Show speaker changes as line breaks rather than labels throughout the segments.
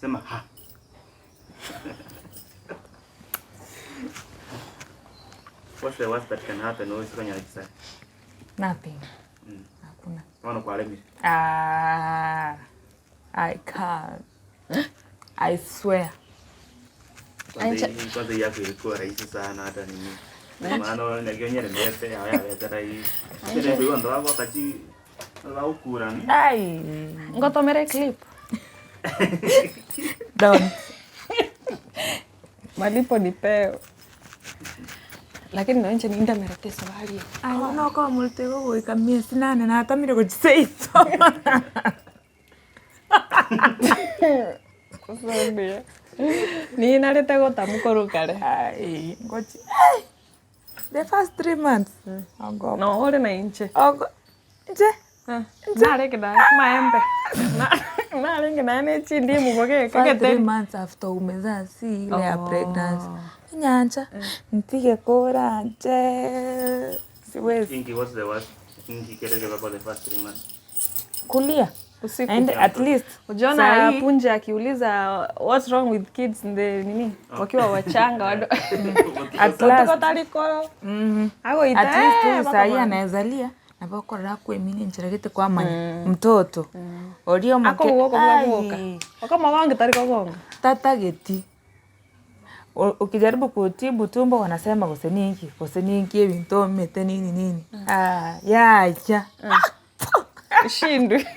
Sema ha. What's the worst that can happen oise konyora chisare?
Nothing. Hakuna.
Bono kwaremire.
Ah, I can't. I swear.
Kwanza hii kwanza hii yako ilikuwa rahisi sana hata nini. Maana naki onyeremete yao yabete rahisi. Ekero abanto bagoaka chi bagokura
Ai.
Ngotomere clip.
Don't.
Malipo ni peo. Lakini no inche nindamerete esabari eye.
Aye bono okomorete igo goika miezi nane natamire gochia seito.
Gose mbuya. Ninarete gotamu korwa kare.
Ai, ngochi ai, the first 3 months ogoka.
No ore na inche.
Ogo inche
Narenge naye amaembe, narenge naye ne chindimu bogeka
First three
egeteri.
months after umezaa si ile ya pregnancy. Enyancha, ntige koranche siwezi.
Inki, what's the worst? Inki kere kebe for the first 3 months.
Kulia.
Usiku.
And at least
Ujiona
sahi
Punje akiuliza what's wrong with kids in the nini wakiwa wachanga wado
at last
talikoro agoita
at least huyu sahi
bakomanya.
anaweza lia nabo okorora akwemina enchera gete kwamanya mtoto oria omoke
Akogoka bwagoka
ai
okomogonga tari kogonga
tatageti. Ukijaribu kutibu tumbo wanasema gose ninki gose ninki ebinto omete nini nini ah, yacha.
Ushindwe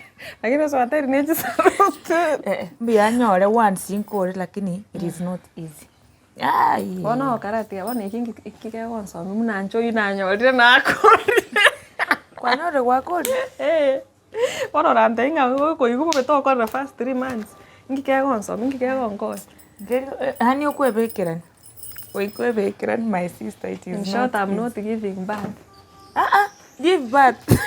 lakini oswateri nechisarote.
Eh, mbuya anyore once inkore lakini it is not easy. Ai.
Bono okaratiga bono eki nki kegonsomia buna inche oywo nanyorire nakorire.
Kwanyorire gwakorire?
Eh, bono orantebia ng'a gokoigwa bobe tokorera first 3 months, nki kegonsomia nki kegonkonya.
Yaani okwebekerani oikwebekerani my sister it
In
is
short,
not
I'm
easy.
not giving birth.
Ah ah, give birth.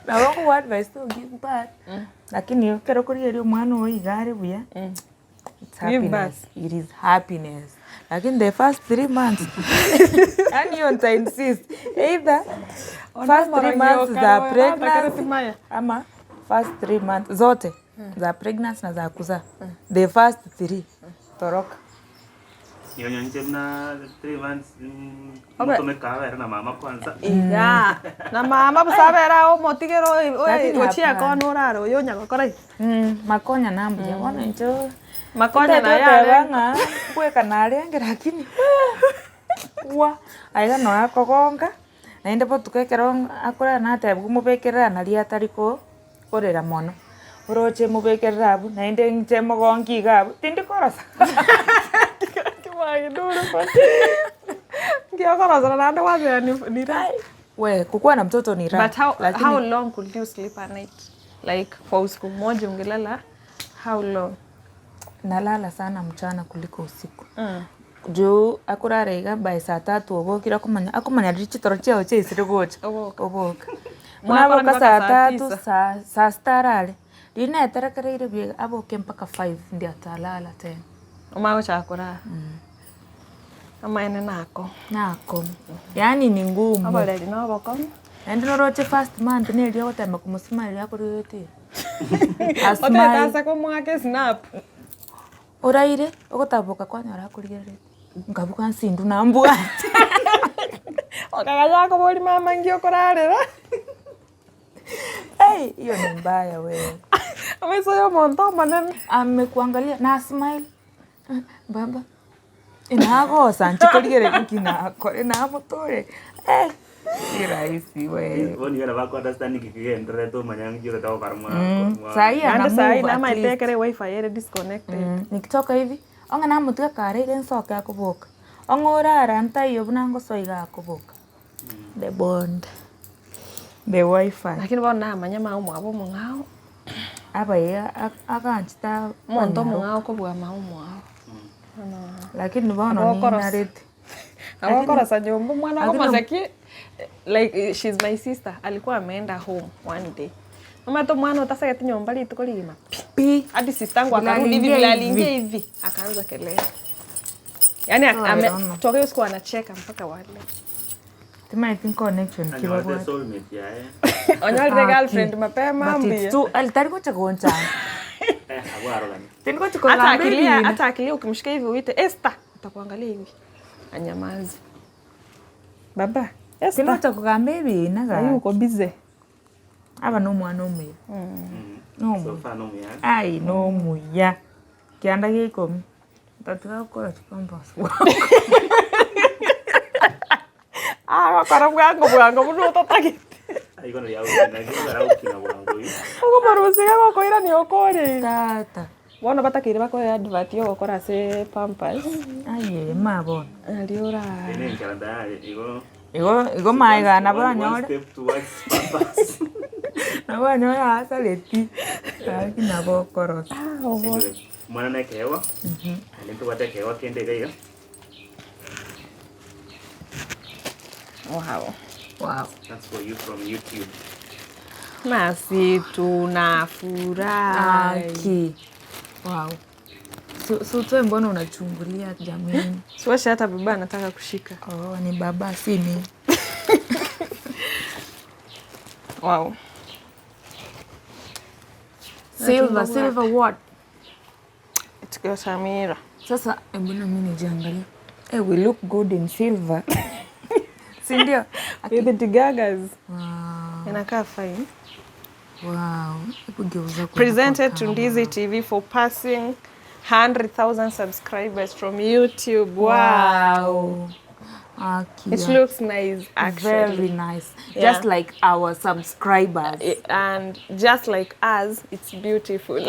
Nabo nkogo advise to give birth. Lakini ekero okorigereria omwana oyo iga are buya, it's
Give
happiness.
birth.
It is happiness. Lakini the first 3 months, yaani hiyo nita insist. Either first 3 months za pregnancy ama first 3 months zote za pregnancy na za kuzaa. The first three toroka.
Nyonya inche buna 3 months
Okay.
motome kawa na mama kwanza.
Iga na mama busa abere omotigere
Lakini
ochia
hapana.
kona orare oyo onya gokora iga.
Makonya nambuya bono inche
Makonya naye
toteba
arenge.
ng'a bweka narenge lakini wa aiga noe akogonga naende botuko ekero akorara natebiwa mobekerera naria atari ko korera mono oroche mobekerere abwo naende inche mogongi iga abwo tindi korosa.
Ngiokorosa naende kwabera ni raha.
We kukuwa na mtoto ni raha
But how,
lakini
how long could you sleep a night? Like kwa usiku mmoja ungelala how long?
Nalala sana mchana kuliko usiku. Juu akorara iga by saa tatu obokire akomanya akomanya riria chitoro chiago chiaisire gocha
Oboka.
oboka. Buna
Mwakora
aboka
mpaka
saa
saa
tatu
tisa.
saa sita arare riria naeterekereire buya aboke mpaka 5 ndio atalala tena.
Omanye gochaka korara. Amaene nako.
Nako yaani ni ngumu.
Oboreri na obokong'u.
Naende noroche first month neria ogotema komosmile akorigetie
Otete
asmile
ase komoaka esnap.
Oraire ogotaboka kwanyora akorigereretie nkabuga nsindu nambwate.
Okagacha akobori mama nki okorarera.
Hey, hiyo ni mbaya wewe.
Amaiso ya omonto omonene.
Amekuangalia na smile baba inagosa nchikorigereria nki nakore namotore eh, si rahisi we.
Bono nigo nabo ako understand nki kegendererete omanya nki ogotaka gokora
Sahi
Naende
ana
sahi
move at
namaete
least.
ekere wifi ere disconnected.
Nikitoka hivi onge namotiga kareire nsoke akoboka ong'e orara ntaiyo buna ngosoa iga akoboka the bond the wifi.
Lakini bono namanya mama omwabo omong'ao.
Abaye aganchete
Omonto
abanyaroka.
omong'ao kobua mama omwabo.
Lakini bono
Abokorosa.
ninarete.
Abokorosa nyomba omwana
Lakini
akomoseki like she's my sister alikuwa ameenda home one day. Omanyete omwana otasegeti nyomba rituko rigima pi.
Pi
Hadi sistangu
vile
akarudi hivi
aliingia
vile aliingia
hivi.
hivi akaanza kelele. Yaani
So I
ame
don't know.
toka hiyo siku anacheka mpaka wale.
Timaeti connection
anyorete
kibabwate.
soulmate yaye.
Onyorire
Aki.
girlfriend mapema
But it's
mbuya.
too tari gocha gonchanga.
Agwarogani.
Tingochi
Hata
kogamba
akilia,
ebina.
hata akilia ukimshika hivi uite Esther, atakuangalia hivi. Anyamazi. Baba, Esther.
Tingocha kogamba ebina
Sahii
gaki.
uko busy.
Aba na omwana omuya.
So
Nomuya.
far no muya.
Ai nomuya. Kianda gia ikomi. Tatiga gokora chipampers.
Ah, gokora bwango bwango buna otatagete.
Aigo no yaukina, yaukina bwango yu.
Okomorusia gokoirania okore.
Tata.
Bono batakeire bakoe advert yo gokora ase pampers.
Aye ma bono.
Ari ora.
Ene enchara tayari igo.
Igo igo maiga nabo
One
anyore.
step towards pampers.
Nabo anyore asareti. Gaki nabo okorosa.
Anyway, mwana na ekeegwa. Naende ntobwate ekeegwa kende iga iga.
Wow.
Wow.
That's for you from YouTube.
Nasi tunafurahi.
Aki. Wow. So, so toe mbona unachungulia jamani?
Siwashe hata baba anataka kushika.
Oh, ni baba si mimi.
Wow.
Silver, silver what?
It's got Samira.
Sasa mbona mimi nijiangalie? Hey, we look good in silver. Si ndio?
With the digagas.
Wow.
Inakaa fine.
Wow. Hebu geuza kwenda
Presented
kwa
to Ndizi TV for passing 100,000 subscribers from YouTube. Wow.
Wow. Aki.
It looks nice actually.
Very nice.
Yeah.
Just like our subscribers.
And just like us, it's beautiful.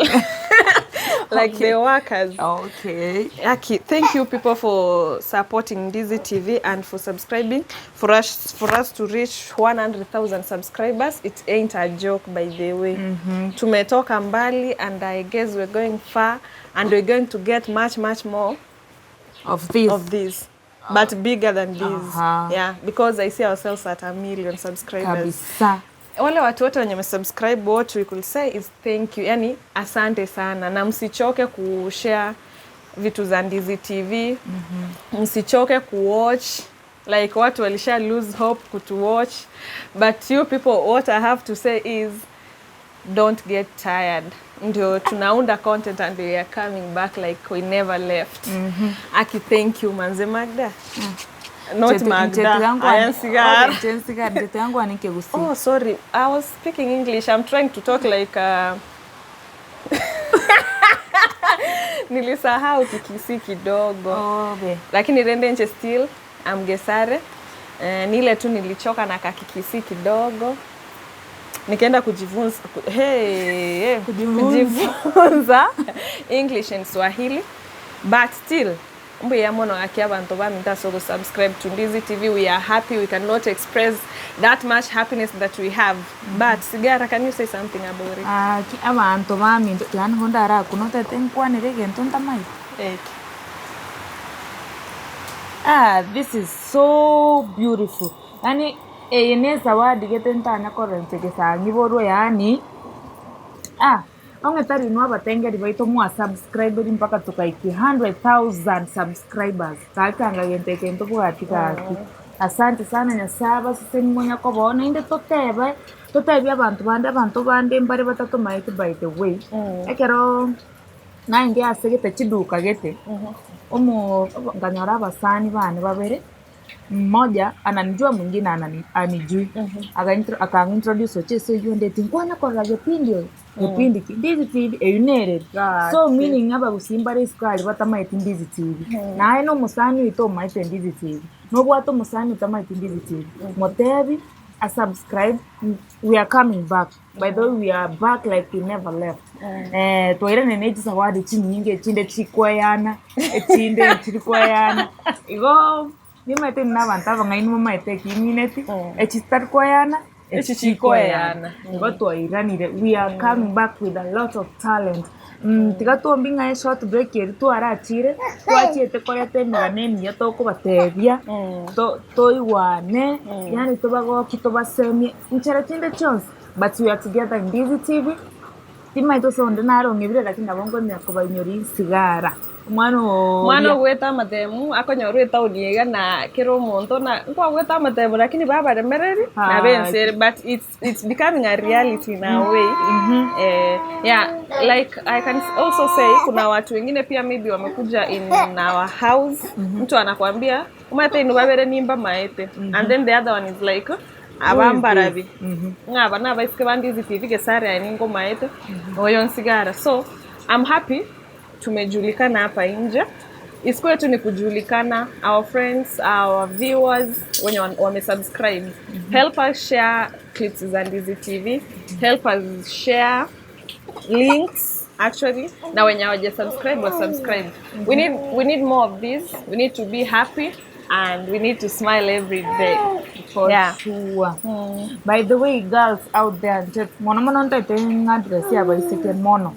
Like the workers.
Okay.
Aki, thank you people for supporting Ndizi TV and for subscribing. For us to reach 100,000 subscribers, it ain't a joke by the way. Tumetoka mbali and I guess we're going far and we're going to get much much more
Of this.
of this. But bigger than this. Yeah, because I see ourselves at 1 million subscribers.
Kabisa.
Wale watu wote wenye wamesubscribe, what we could say is thank you. Yani asante sana na msichoke kushare vitu za Ndizi TV. Msichoke kuwatch. Like watu walisha lose hope kutuwatch. But you people, what I have to say is don't get tired. Ndio tunaunda content and we are coming back like we never left. Aki, thank you manze Magda. Not Magda. I am cigar.
Nchetu yangu anike gusi.
Oh, sorry. I was speaking English. I'm trying to talk like nilisahau Kikisi kidogo.
Oh, be.
Lakini rende nche still I'm Gesare. Nile tu nilichoka na kakikisi kidogo. Nikaenda kujifunza kujifunza English and Swahili. But still mbuya mono aki abantu baminta so subscribe to Ndizi TV. We are happy. We cannot express that much happiness that we have. But Sigara, can you say something about it?
Abantu baminto yani honda ara kunota tenkwanire gento ntamai. Ah, this is so beautiful. Yani eye zawadi gete ntanya korenchekesa ngiborwe yani. Ah, ongetari nwa batengeri baito mwa subscriber mpaka tukaiki 100,000 subscribers. Kakanga gente kento bwati kaki. Asante sana Nyasaba siseni monya kobona inde totebe. Totebe abantu bande mbare batatu maiti by the way. Ekero nainge asegete chiduka gete. Omo nganyora abasani bane babere. Mmoja ananijua mwingine anijui. Akanintroduce oche so yonde tinkwana kwa gepindi gepindi Ndizi TV eyunere. So meaning aba gusimbare sukari batamaite Ndizi TV. Naye no musani wito maite Ndizi TV. No bwato musani utamaite Ndizi TV. Motebi a subscribe. We are coming back. By the way, we are back like we never left. Twaire nene chisawadi chinyinge chinde chikwayana chinde chirikwayana. Igo nimaite ninabantu abangaini mumaite kimineti echitarkwayana echichikoyana. Igo twairanire. We are coming back with a lot of talent. Tiga tuombi ng'aye short break eri twarachire twachiete koreta emigano emiya tokobatebia toigwane yani tobagoki tobasemie nchera chinde chonsi, but we are together in Ndizi TV. Timaito sonde narong'ebire lakini nabo nkomenya kobainyora nsigara. Omwana
Omwana ogwete amatemu akonyorwa etown iga na kera omonto na nkwagwete amatemu lakini babaremereri nabe ense ere but it's becoming a reality in a way. Eh, yeah, like I can also say kuna watu wengine pia maybe wamekuja in our house, mtu anakwambia omanyete inwe babere nimba maete, and then the other one is like abambarabi ng'a aba nabaiseke bande izi TV gesare aye ningo maete oyo nsigara. So I'm happy tumejulikana hapa nje. Isikuwe tu ni kujulikana, our friends, our viewers wenye wamesubscribe, help us share clips za Ndizi TV, help us share links actually, na wenye hawaja subscribe wa subscribe. We need more of this. We need to be happy and we need to smile every day.
For
Yeah.
sure. By the way, girls out there, nche mono mono ntaete ng'address ya baiseke mono.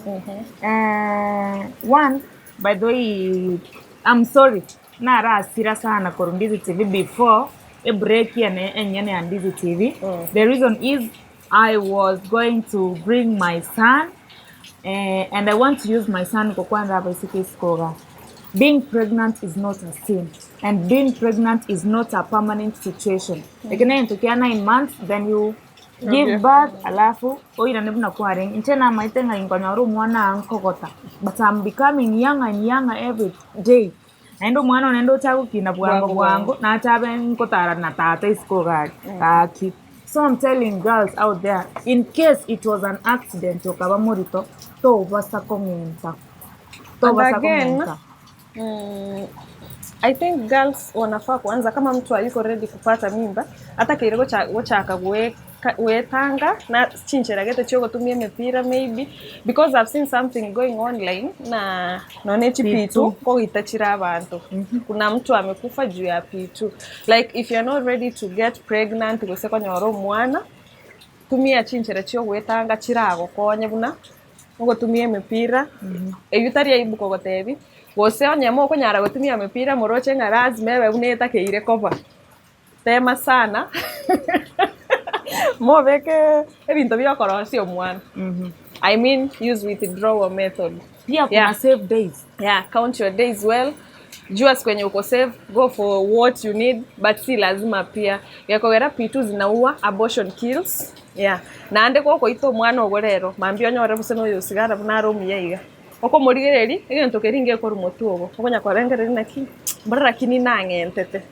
Eh, one, by the way, I'm sorry. Narasira sana korwa Ndizi TV before a break yane enyene ya Ndizi TV. The reason is I was going to bring my son, and I want to use my son gokwanra abaiseke isiko. Being pregnant is not a sin, and being pregnant is not a permanent situation. Lakini inatokea 9 months, then you give birth, alafu oirane buna kwarenge. Inche namaete ng'a inkonyora omwana ankogota, but I'm becoming younger and younger every day. Naende omwana one naende ochagokina bwango bwango nachabe nkotara na tata isiko gari gaki. So I'm telling girls out there, in case it was an accident okaba morito, tobasa kong'enta.
And
Tobasa
again,
kong'enta.
I think girls wanafaa kuanza kama mtu hayuko ready kupata mimba hata keire gochaka gwetanga na chinchera gete chio gotumia emepira maybe, because I've seen something going online na none chipitu kogita chira abantu. Kuna mtu amekufa juu ya pitu. Like if you're not ready to get pregnant gose konyora omwana, tumia chinchera chio gwetanga chiragokonye buna ogotumia emepira eywo tari aibu kogotebi gose onye mokonyara gotumia emepira moroche ng'a lazima ebe buna etakeire koba tema sana mobeke ebinto biokorosia omwana. I mean, use withdrawal method.
Pia kuna save days.
Yeah, count your days well. Jua siku yenye uko safe, go for what you need, but si lazima pia. Gekogera P2 zinaua, abortion kills. Yeah. Naende gokoita omwana ogo rero, mambia onyore buse noyo osigara buna are omuya iga. Okomorigereria, egento keria ngekorwa motwe ogo. Okonya kwarengereria naki, mbora lakini nang'entete.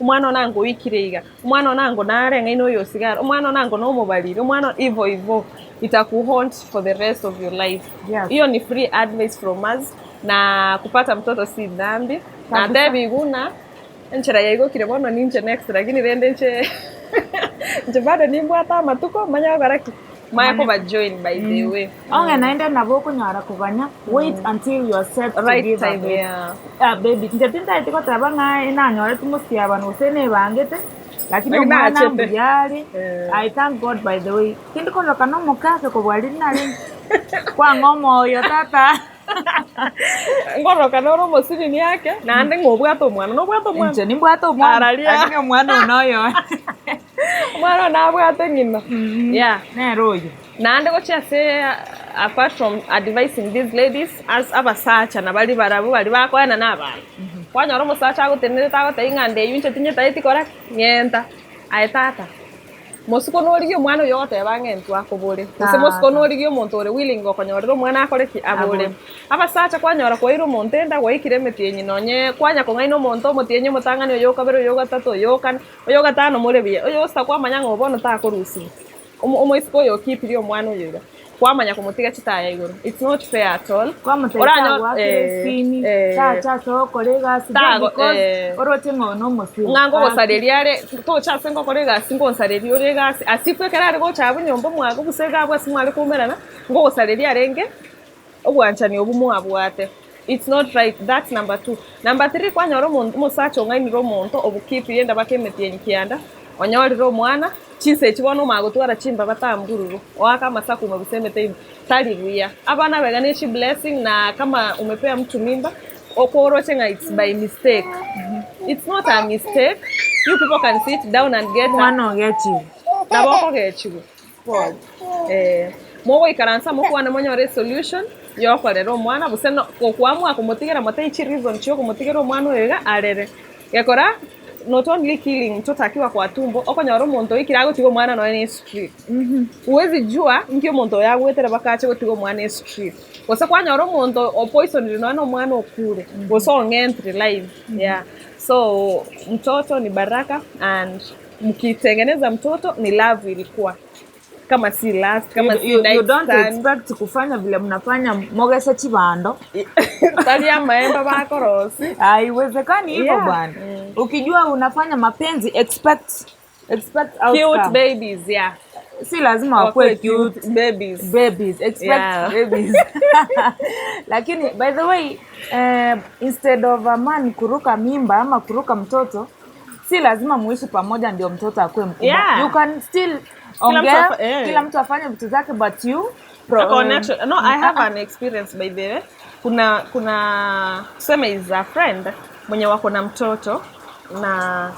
Omwana one angoikire iga, omwana one ango nareng'aine oyo osigara, omwana one ango nomobariri, omwana ivo ivo. Itakuhaunt for the rest of your life. Hiyo ni free advice from us, na kupata mtoto si dhambi. Na tebiguna enchera yaigokire bono ninche next, lakini rende nche nche bado nimbwata amatuko manya gokora ki maya koba join by the way.
Onge naende nabo okonyara koganya, wait until you are set to
Right
give a
time,
baby.
Yeah.
Ah, baby, nche tintaeti goteba ng'a inanyorete mosiabano gose nebangete, lakini
Lakini
omwana
nachete.
mbuyare. I thank God by the way. Tindikoroka na omokake kobua riria nare kwang'a omoyo tata.
Ngoroka noro omosinini ake naende ng'obwate omwana nobwate omwana.
Inche nimbwate omwana.
Araria.
Lakini omwana one oyo.
Omwana one abwate ng'ina. Yeah.
Nere oyo.
Naende gochia ase apart from advising these ladies as abasacha nabari barabwo bari bakoena na abana. Kwanyora omosacha agotenerete agotebia ng'a nde eywo inche tinyetaeti kora ng'enta. Aye tata. Mosuko norigia omwana oyo ogoteba ng'entu akobore. Gose mosuko norigia omonto ore willing gokonyorera omwana akore ki abore. Abasacha kwanyora kwaire omonto enda gwaikire emetienyi nonye kwanya kong'aina omonto omotienyi omotang'ani oyo okabere oyo ogatato oyo okane oyo ogatano more buya oyo osa kwamanya ng'a bono takorusiwa. Omoisiko oyo okipirie omwana oyo iga kwamanya komotiga chitaya igoro. It's not fair at all.
Kwamotebia tagwakire esimi, tacha togokora egasi,
Tago,
because oroche ng'a one omosiri.
Ng'a ngogosareria are tocha ase ngokora egasi ngonsareria ore egasi asifwe ekero are gocha abwo nyomba mwago gose iga abwo ase mware koumerana ngogosareria arenge obwanchani obwo mwabwate. It's not right. That's number two. Number three, kwanyora omosacha ong'ainire omonto obokipirie enda baka emetienyi kianda onyorire omwana chinse echi bono omagotwara chimbaba tambururu oaka amasaku gose emete ime tari buya. Abana bega ne chi blessing, na kama umepea mtu mimba okoroche ng'a it's by mistake. It's not a mistake. You people can sit down and get
Omwana ogechiwe.
Nabo okogechiwe. Mogoikaransa mokwane monyore solution yokorera omwana gose gokwamua komotigera motaichi reason chio komotigera omwana oyo iga arere. Gekora not only killing mtoto akiwa kwa tumbo, okonyora omonto oikire agotiga omwana nonya ne street. Huwezi jua nki omonto oyo agwetere bakache gotiga omwana e street. Gose kwanyora omonto opoisonire nonya na omwana okure, gose ong'entire live. Yeah. So mtoto ni baraka and mkitengeneza mtoto ni love ilikuwa. Kama si last, kama
You,
si
you, you don't
nightstand.
Expect kufanya vile mnafanya mogese chibando.
Tari maembe bakorosi.
Haiwezekani hivyo bwana. Ukijua unafanya mapenzi, expect
Cute
outcome.
babies, yeah.
Si lazima wakuwe
Wakuwe
cute
cute babies.
Babies, expect babies. Lakini by the way, instead of a man kuruka mimba ama kuruka mtoto, si lazima muishi pamoja ndio mtoto akuwe mkubwa. You can still
Kila mtu
ongea, kila mtu afanye vitu zake, but you
A connection. No, I have an experience, by the way. Kuna tuseme is a friend mwenye wako na mtoto na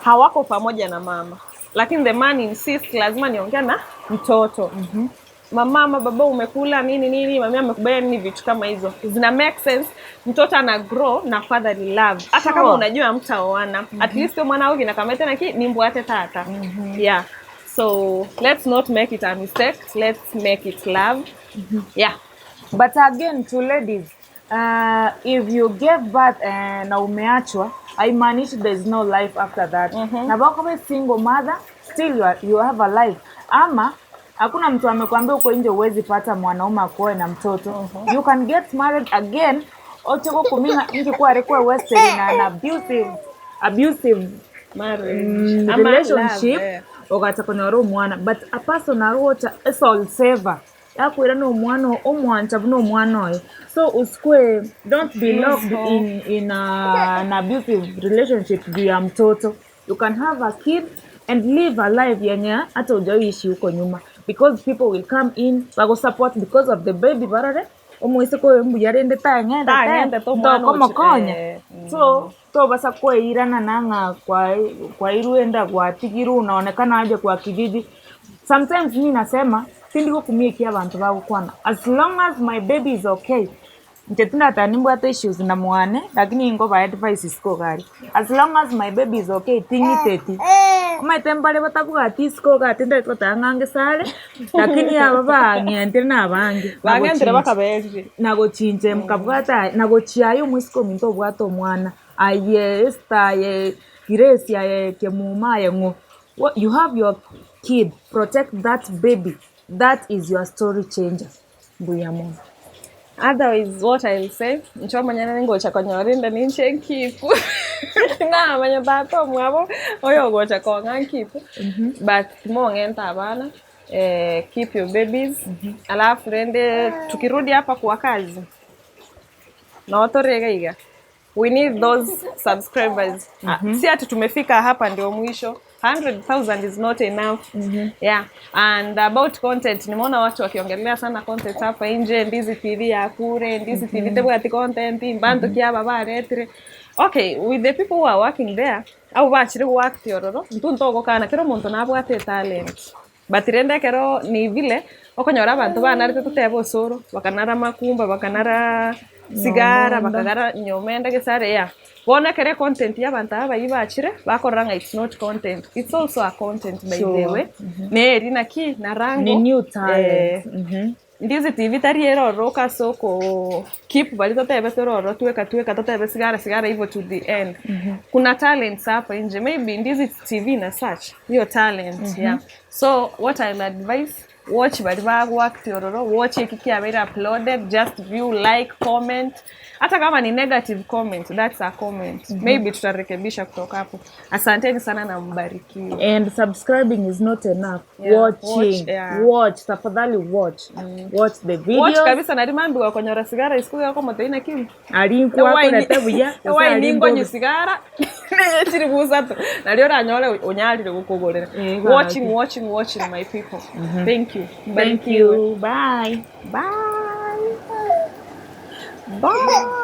hawako pamoja na mama, lakini the man insist lazima niongea na mtoto. Mama ama baba, umekula nini nini, mami amekubali nini, vitu kama hizo zina make sense. Mtoto ana grow na fatherly love, hata kama unajua mtaoana, at least huyo mwana wao kinakamete na ki nimbwate tata. Yeah, so let's not make it a mistake, let's make it love. Yeah.
But again, to ladies, if you gave birth na umeachwa, haimaanishi there is no life after that. Na bako single mother, still you have a life. Ama hakuna mtu amekwambia uko nje huwezi pata mwanaume akuoe na mtoto. You can get married again. Ocheko kumina ingi kwa rekwa wasted in an abusive
Marriage ama
relationship,
love, eh.
ugacha konyora omwana, but a person arocha a soul saver yakwira no omwana omwancha buna omwana oyo. So usikue, don't be locked in an abusive relationship juu ya mtoto. You can have a kid and live a life yenye hata hujaishi huko nyuma, because people will come in support because of the baby. Barare omwise ko mbu yarende tang'ende
Tang'ende to omwana
tokomokonya.
Eh.
So tobasa kweirana nang'a kwa kwa iruenda gwatigirwo unaonekana aje kwa kijiji. Sometimes mi nasema sindiko kumikia abantu bagukwana. As long as my baby is okay, nche tindatanimbwate issues na mwane, lakini ingo ba advice isiko gari. As long as my baby is okay, ting'iteti omaete mbare batabwati isiko gati ndetotang'ange sare, lakini aba bang'entire na abange
Bang'entire bakaberire.
Nagochinche mkabwata nagochiayo omwisiko ominto obwate omwana aye Esther, aye Grace, aye Kemuma, aye ng'o. You have your kid, protect that baby. That is your story changer. Mbuya mono.
Otherwise, what I'll say, nchomanya ningocha konyorinde ninche nkipu namanya tata omwabo oyo ogocha kong'a nkipu, but mong'enta abana, keep your babies. Alafu rende tukirudi hapa kwa kazi notorega iga, we need those subscribers. Ah, si ati tumefika hapa ndio mwisho. 100,000 is not enough. Yeah, and about content, nimeona watu wakiongelea sana content hapa nje, Ndizi TV ya kure Ndizi TV tebwati content mbantu kiaba baretire. Okay, with the people who are working there au bachire work tiororo ntu ntogokana kero omonto nabwate talent, but rende kero ni vile okonyora abantu banarete tuteba osoro bakanara makumba bakanara sigara bakagara nyomenda gesare. Yeah, bona kere content y'abantu aba bayi bachire bakorora nga it's not content, it's also a content, by the way. Neri naki narango
Ni new talent.
Ndizi TV tari eroro kasoko keep bali totebe tororo tuweka tuweka totebe sigara sigara hivyo to the end. Kuna talents hapa nje, maybe Ndizi TV na search hiyo talent. Yeah, so what I'll advise, watch bali bagwak tiororo, watch iki kiabeire uploaded, just view, like, comment. Hata kama ni negative comment, that's a comment. Maybe tutarekebisha kutoka hapo. Asanteni sana na mbarikiwe.
And subscribing is not enough.
Yeah,
Watching.
Watch, yeah.
Watch, tafadhali, watch the
Watch
videos.
Kabisa narimambi wakonyora sigara isiku yako motoina kimu.
Arinkuakorete buya.
Waini sigara chiri busatu nario ranyore unyarire gukugurira.
Eh,
Watching, watching, watching, my people. Thank you.
Thank you, bye.
Bye bye.